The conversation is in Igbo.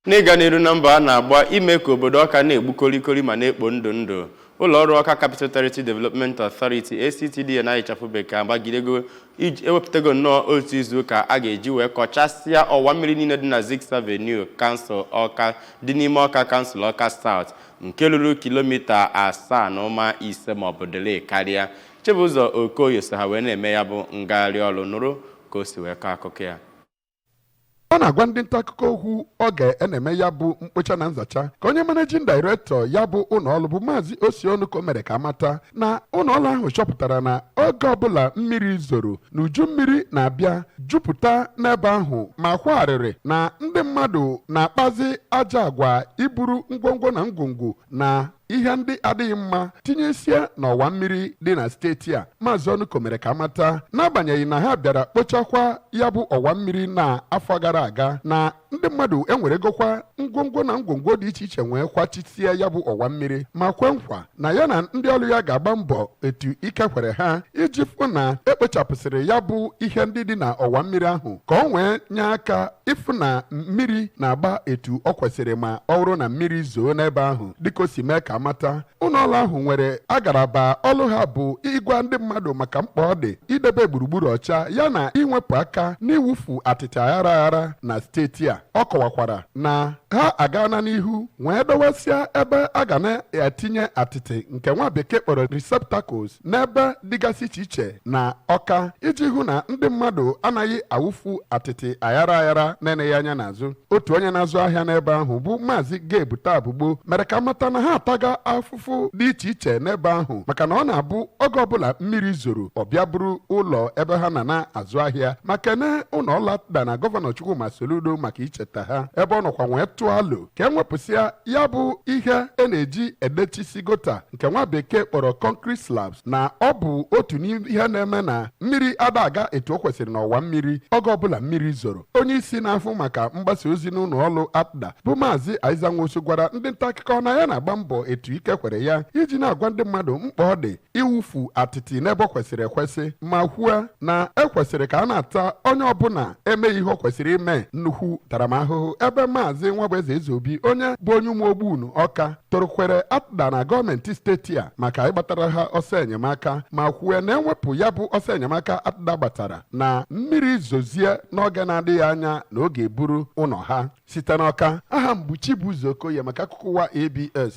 N'ịga n'iru na mbọ a na-agba ime ka obodo Ọka na-egbu kolikoli ma na-ekpo ndụ ndụ, ụlọọrụ Ọka Capital Territory Development Authority, ACTDA na ịchafụ bekee, agbagidego iji ewepụtago nnọọ otu izuụka a ga-eji wee kọchasịa ọwa mmiri niile dị na Ziks Avenue, kansụl Ọka dị n'ime Ọka, kansụl Ọka South, nke ruru kilomita 7.5 maọbụ dịrị karịa. Chibụzọ Okoye so ha wee na-eme ya bụ ngagharị ọrụ. Nụrụ ka o si wee kọọ akụkọ ya. Ọ na-agwa ndị nta akụkọ okwu oge a na-eme ya bụ mkpocha na nzacha, ka onye managing director ya bụ ụlọọrụ, bụ Maazị Osionuko, mere ka amata na ụlọọrụ ahụ chọpụtara na oge ọbụla mmiri zoro na uju mmiri na-abịa jupụta n'ebe ahụ, ma kwagharịrị na ndị mmadụ na-akpazi aja agwa iburu ngwongwo na ngwongwo na ihe ndị adịghị mma tinyesie n'ọwa mmiri dị na steeti a. Maazị Ọnụko mere ka amata, n'agbanyeghị na ha bịara kpochakwa ya bụ ọwa mmiri na afọ gara aga, na ndị mmadụ enweregokwa ngwongwo na ngwongwo dị iche iche wee kwachisie ya bụ ọwa mmiri, ma kwe nkwa na ya na ndị ọrụ ya ga-agba mbọ etu ike kwere ha iji fụ na ekpochapụsịrị ya bụ ihe ndị dị na ọwa mmiri ahụ, ka ọ wee nye aka ịfụ na mmiri na-agba etu ọ kwesịrị ma ọ bụrụ na mmiri zoo n'ebe ahụ. Dịka o si mee ka amata, ụlọọrụ ahụ nwere agaraba ọlụ ha bụ ịgwa ndị mmadụ maka mkpa ọ dị idebe gburugburu ọcha, ya na iwepụ aka n'iwufu atịtị aghara aghara na steeti a. Ọ kọwakwara na ha agaala n'ihu wee dọwasịa ebe a ga na-etinye atịtị, nke nwa bekee kpọrọ receptacles, n'ebe dịgasị iche iche na Ọka, iji hụ na ndị mmadụ anaghị awụfu atịtị aghara aghara na-eneghị anya n'azụ. Otu onye na-azụ ahịa n'ebe ahụ, bụ Maazị Gabe Tabugbo, mere ka mata na ha ataga afụfụ dị iche iche n'ebe ahụ, maka na ọ na-abụ oge ọbụla mmiri zoro, ọ bịa bụrụ ụlọ ebe ha na na-azụ ahịa, ma kene ụlọ ọla na Gọvanọ Chukwuma Soludo maka icheta ha, ebe ọ nọkwa wee tụọ alo ka e nwepụsịa ya bụ ihe e na-eji edechisi gutter, nke nwa bekee kpọrọ concrete slabs, na ọ bụ otu n'ihe na-eme na mmiri ada aga etu o kwesịrị n'ọwa mmiri oge ọbụla mmiri zoro. Onye isi na-afụ maka mgbasa ozi n'ụlọ ọrụ ACTDA, bụ Maazị Aiza Nwosu, gwara ndị nta akụkọ na ya na-agba mbọ etu ike kwere ya iji na-agwa ndị mmadụ mkpa ọ dị iwufu atịtị n'ebe ọ kwesịrị ekwesị, ma kwuo na ekwesịrị ka a na-ata onye ọbụla emeghị ihe ọ kwesịrị ime nnukwu ntaramahụhụ. Ebe Maazị Nwabueze Ezeobi, onye bụ onye Ụmụogbunu Ọka, torokwere ACTDA na gọọmenti steeti a maka ịgbatara ha ọsọ enyemaka, ma kwue na ewepụ ya bụ ọsọ enyemaka ACTDA gbatara, na mmiri zozie n'oge na-adịghị anya na oge eburu ụlọ ha. Site n'Ọka, aha m bụ Chibuzo Okoye maka akụkọ ụwa ABS.